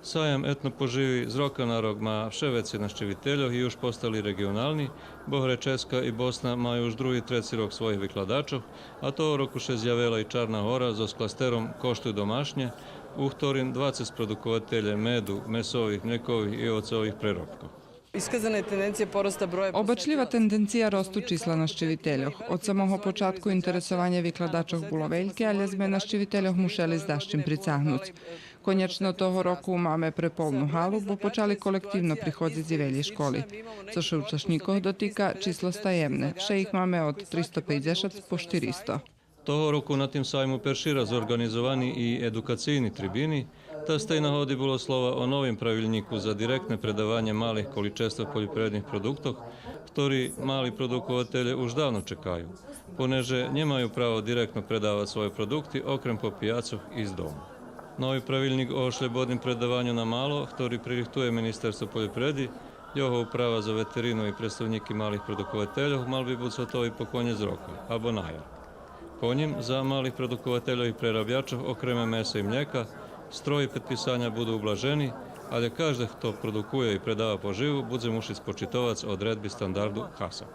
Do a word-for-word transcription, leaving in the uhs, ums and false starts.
Саям етно поживи з рока на рок ма вше вецей нащивительох и уж постали реґионални, бо Греческа и Босна маю уж други, треци рок своїх викладачох, а того року ше зявела и Чарна Гора зоз кластером Коштуй домашнє, у хторим двацец продукователє меду, месових, млєкових и овоцових преробкох. Iskazana je tendencija porasta broja Обачлива тенденция росту числа нащивительох. Од самого початку интересованє викладачох було вельке, але зме нащивительох мушели з дашчим прицагнуц. Конєчно того року маме преполну галу, бо почали колективно приходзиц и велї школи. Цо ше учашнїкох дотика, число стаємне. Вше их маме од тристо пейдзешат по штиристо. Того року на тим сайму перши раз орґанизовани и едукацийни трибини, та з тей нагоди було слова о новим правилнїку за директне предаванє малих количества польопривредних продуктох, хтори мали продукователє уж давно чекаю, понеже нємаю право директно предавац свойо продукти окрем по пияцох из дому. Нови правилнїк о шлєбодним предаваню на мало, хтори пририхтує Министерство польопривреди, його управа за ветерину и представнїки малих продуковательох, мал би буц готови по конєц рока або на яр. По нїм за малих продуковательох и прерабячох, окреме меса и млєка, строки предписаня буду ублажени, але кажде хто продукує и предава поживу, будзе мушиц почитовац одредби стандарду хасап.